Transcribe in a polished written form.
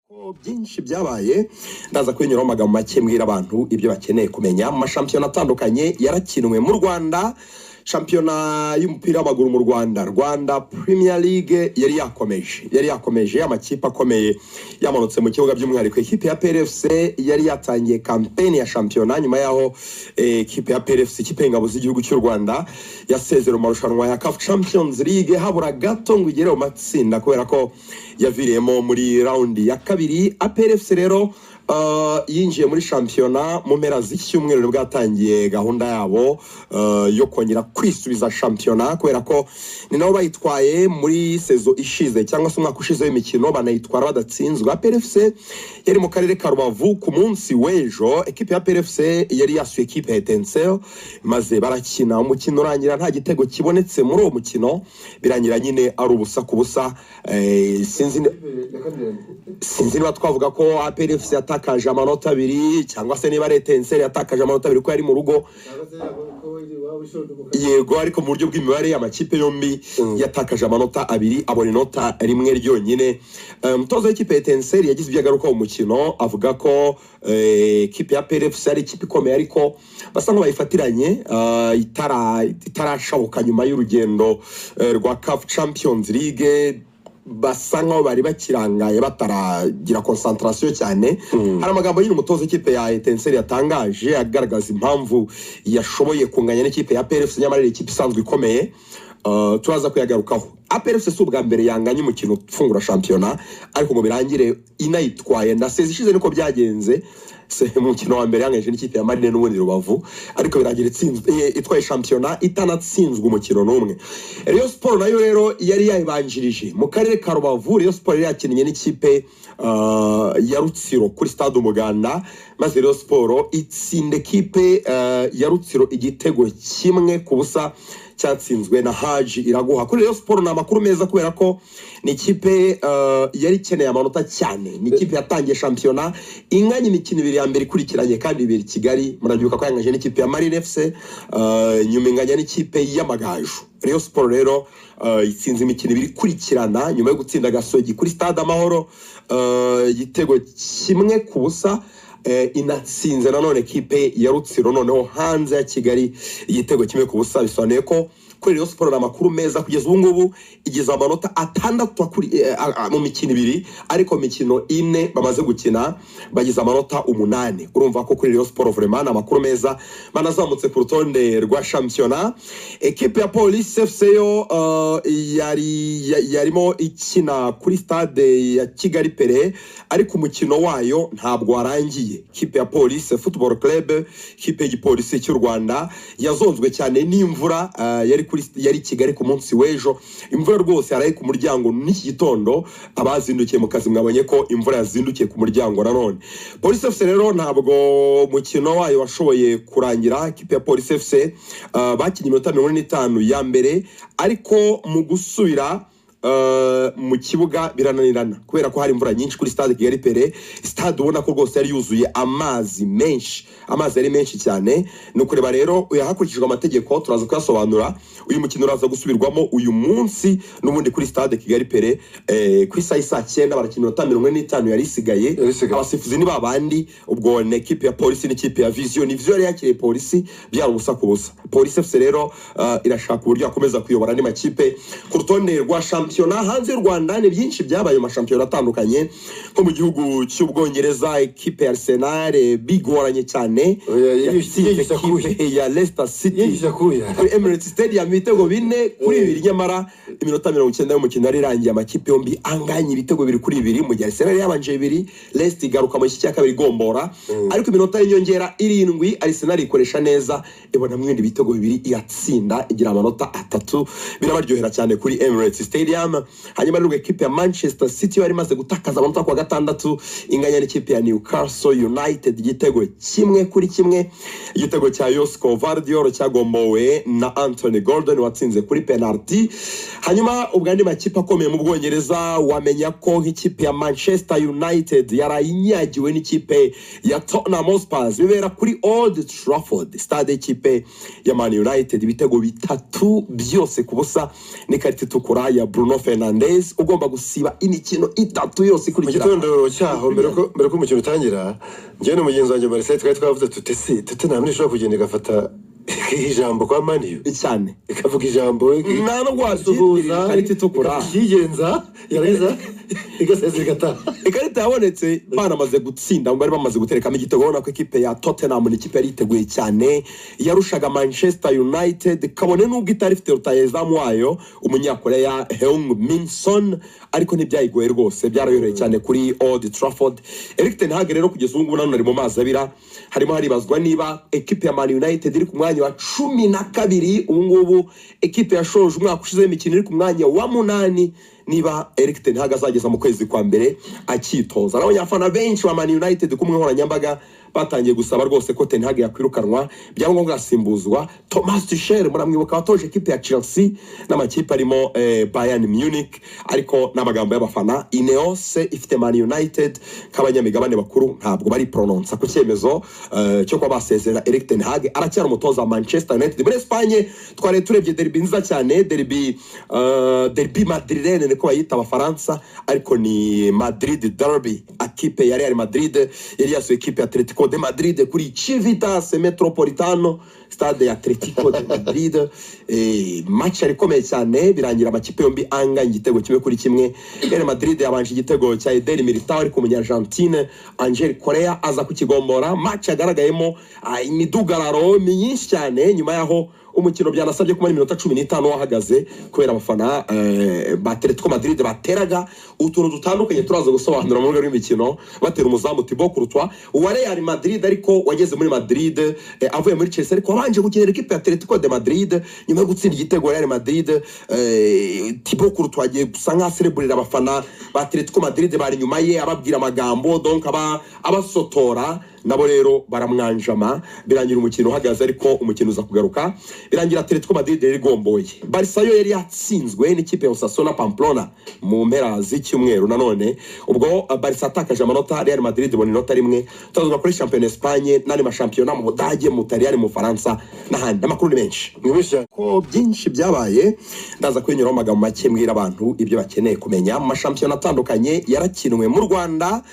Ko byinshi byabaye, ndaza kubinyuraho amagambo make mbwira abantu ibyo bakeneye kumenya. Mu mashampiyona atandukanye yarakinwe mu Rwanda, shampiyona y'umupira w'amaguru mu Rwanda, Rwanda Premier League, yari yakomeje, amakipe akomeye yamanutse mu kibuga, by'umwihariko ikipe ya APR FC yari yatangiye kampeni ya shampiyona nyuma y'aho ikipe ya APR FC, ikipe y'ingabo z'igihugu cy'u Rwanda, yasezera mu marushanwa ya CAF Champions League habura gato ngo igere mu matsinda kubera ko yaviriyemo muri raundi ya kabiri. APR FC rero yinjiye muri shampiyona mu mpera z'icyumweru, nibwo yatangiye gahunda yabo yo kongera kwisubiza shampiyona, kubera ko ni nabo bayitwaye muri saison ishize cyangwa se umwaka ushize w'imikino, banayitwara badatsinzwe. APR FC yari mu karere ka Rubavu ku munsi w'ejo. Ekipe ya APR FC yari yasuye ekipe ya Etincelles, maze barakina, umukino urangira nta gitego kibonetse muri uwo mukino, birangira nyine ari 0-0. Sinzi niba twavuga ko APR FC yatakaje amanota 2 cyangwa se niba ari Etincelles yatakaje amanota 2 ko yari mu rugo. Yego, ariko mu buryo bw'imibare amakipe yombi yatakaje amanota 2, abona inota rimwe ryonyine. Umutoza w'ikipe ya Etincelles yagize ibyo agaruka mu mukino, avuga ko ikipe ya APR FC ari ikipe ikomeye, ariko basa nk'abayifatiranye itarashoboka nyuma y'urugendo rwa CAF Champions League, basa nkaho bari bakirangaye, bataragira concentration cyane. Hari amagambo nyine umutoza w'ikipe ya Etincelles yatangaje agaragaza impamvu yashoboye kunganya n'ikipe ya APR FC, nyamara ari ikipe isanzwe ikomeye. Turaza kuyagarukaho. APR FC si ubwa mbere yanganya umukino ufungura shampiyona ariko ngo birangire inayitwaye. Na saison ishize niko byagenze. Se umukino wa mbere yanganyije n'ikipe ya Marine n'ubundi Rubavu, ariko birangira itsinzwe, itwaye shampiyona itanatsinzwe umukino n'umwe. Rayon Sport nayo rero yari yayibanjirije mu karere ka Rubavu. Rayon Sport yari yakinnye n'ikipe ya Rutsiro kuri Stade Umuganda, maze Rayon Sport itsinda ekipe ya Rutsiro igitego 1-0 cyatsinzwe na Haji Iraguha. Kuri Rayon Sport ni amakuru meza kubera ko ni ikipe yari ikeneye amanota cyane. Ni ikipe yatangiye shampiyona inganya imikino ibiri ya mbere ikurikiranye, kandi ibiri i Kigali. Murabyibuka ko yanganyije n'ikipe ya Marine FC, nyuma inganya n'ikipe y'Amagaju. Rayon Sport rero itsinze imikino ibiri ikurikirana nyuma yo gutsinda Gasogi kuri Stade Amahoro igitego 1-0, inatsinze nanone ekipe ya Rutsiro noneho hanze ya Kigali igitego 1-0. Bisobanuye ko kuri Rayon Sport ni amakuru meza. Kugeza ubu ngubu igeze amanota 6 mu mikino ibiri, ariko mu mikino ine bamaze gukina bagize amanota 8. Urumva ko kuri Rayon Sport vraiment ni amakuru meza, banazamutse ku rutonde rwa shampiyona. Ekipe ya Police FC yo yarimo ikina kuri Stade ya Kigali Pele, ariko umukino wayo ntabwo warangiye. Ikipe ya Police Football Club, ikipe y'igipolisi cy'u Rwanda, yazonzwe cyane n'imvura yari Kigali ku munsi w'ejo. Imvura rwose yaraye ku muryango n'iki gitondo, abazindukiye mu kazi mwabonye ko imvura yazindukiye ku muryango nanone. Police FC rero ntabwo umukino wayo washoboye kurangira. Ikipe ya Police FC bakinnye iminota 45 ya mbere, ariko mu gusubira mu kibuga birananirana kubera ko hari imvura nyinshi kuri Stade Kigali Pele. Stade ubona ko rwose yari yuzuye amazi menshi, amazi yari menshi cyane. Ni ukureba rero hakurikijwe amategeko, turaza kuyasobanura. Uyu mukino uraza gusubirwamo uyu munsi n'ubundi kuri Stade Kigali Pele ku isaha y'i saa 9, barakina iminota 45 yari isigaye. Yari isigaye. Abasifuzi ni babandi, ubwo ni ekipe ya Polisi n'ikipe ya Vision. Ni Vision yari yakiriye Polisi, byari 0-0. Polisi FC rero irashaka uburyo yakomeza kuyobora andi makipe ku rutonde rwa shampiyona. Hanze y'u Rwanda ni byinshi byabaye mu mashampiyona atandukanye. Nko mu gihugu cy'Ubwongereza, ekipe ya Arsenal bigoranye cyane, Oya, yatsinze yigisha kuya. ekipe ya Leicester City Yigisha kuya. kuri Emirates Stadium ibitego 4-2. Nyamara iminota 90 y'umukino yari irangiye amakipe yombi anganya ibitego 2-2, mu gihe Arsenal yabanje bibiri, Leicester igaruka mu gice cya kabiri igombora, ariko iminota y'inyongera 7 Arsenal ikoresha neza, ibonamo ibindi bitego bibiri, iratsinda, igira amanota 3, birabaryohera cyane kuri Emirates Stadium. Hanyuma rero ekipe ya Manchester City yari imaze gutakaza amanota kuwa gatandatu, inganya n'ikipe ya Newcastle United igitego 1-1. Igitego cya Josko Gvardiol cyagombowe na Anthony Gordon watsinze kuri penalty. Hanyuma ubwo andi makipe akomeye mu Bwongereza, wamenya ko nk'ikipe ya Manchester United yaraye inyagiwe n'ikipe ya Tottenham Hotspur, bibera kuri Old Trafford, stade y'ikipe ya Man United, ibitego bitatu byose ku busa n'ikarita itukura ya Bruno. Bruno Fernandes ugomba gusiba imikino 3 yose Mu ikurikirana. gitondo cyaho, mbere ko umukino utangira, njyewe na mugenzi wanjye Marcel twari twavuze tuti: "Si Tottenham ntishobora kugenda igafata ijambo kwa Man U, Cyane. ikavuga ijambo, Nta nubwo isuhuza, wabyitiriye ikarita itukura." Ikigenza, yarangiza igasezera, igataha. Ikarita yabonetse banamaze gutsinda, bari bamaze guterekamo igitego. Urabona ko ikipe ya Tottenham ni ikipe yari yiteguye cyane, yarushaga Manchester United, kabone n'ubwo itari ifite rutayezamu wayo umunyakoreya Heung Min Son, ariko ntibyayigoye rwose, byarayoroheye cyane kuri Old Trafford. Erik ten Hag rero kugeza ubu ngubu nanone ari mu mazi abira. Harimo haribazwa niba ekipe ya Man United iri ku mwanya wa 12 ubu ngubu, ekipe yashoje umwaka ushize w'imikino iri ku mwanya wa 8, niba Erik ten Hag azageza mu kwezi kwa mbere akitoza. Nabonye abafana benshi ba Man United ku mbuga nkoranyambaga batangiye gusaba rwose ko ten Hag yakwirukanwa, byaba ngombwa agasimbuzwa Thomas Tuchel. Muramwibuka, watoje ekipe ya Chelsea n'amakipe arimo Bayern Munich. Ariko n'amagambo y'abafana, Ineos ifite Man United nk'abanyamigabane bakuru ntabwo bari prononsa ku cyemezo cyo kuba basezerera Erik ten Hag. Aracyari umutoza wa Manchester United. Muri Espagne twari turebye derby nziza cyane, derby madrilene niko bayita abafaransa, ariko ni Madrid derby. Ekipe ya Real Madrid yari yasuye ekipe ya Atletico de Madrid kuri Civitas Metropolitano, stade ya Atletico de Madrid. Match yari ikomeye cyane, birangira amakipe yombi anganya igitego 1-1. Real Madrid yabanje igitego cya Eder Militao, ariko umunya-Argentine Angel Correa aza kukigombora. Match yagaragayemo imidugararo myinshi cyane, nyuma yaho umukino byanasabye kumara iminota 15 wahagaze kubera abafana ba Atletico Madrid bateraga utuntu dutandukanye turaza gusobanura mu rwego rw'imikino, batera umuzamu Thibaut Courtois wa Real Madrid, ariko wageze muri Madrid avuye muri Chelsea, ariko wabanje gukinira ikipe ya Atletico de Madrid. Nyuma yo gutsinda igitego Real Madrid, Thibaut Courtois agiye gusa nkaho asereburira abafana ba Atletico Madrid bari inyuma ye, ababwira amagambo, donc aba abasotora, nabo rero baramwanjama, birangira umukino uhagaze, ariko umukino uza kugaruka, birangira Atletico Madrid yari igomboye. Barca yo yari yatsinzwe n'ikipe ya Osasuna Pamplona mu mpera z'icyumweru. Nanone ubwo Barca yatakaje amanota, Real Madrid ibona inota rimwe. Turavuga kuri shampiyona Espagne n'andi mashampiyona mu Budage, mu Butaliyani, mu Bufaransa n'ahandi. Amakuru ni menshi. Ni menshi cyane. Ko byinshi byabaye, ndaza kubinyuraho amagambo make mbwira abantu ibyo bakeneye kumenya mu mashampiyona atandukanye yarakinwe mu Rwanda.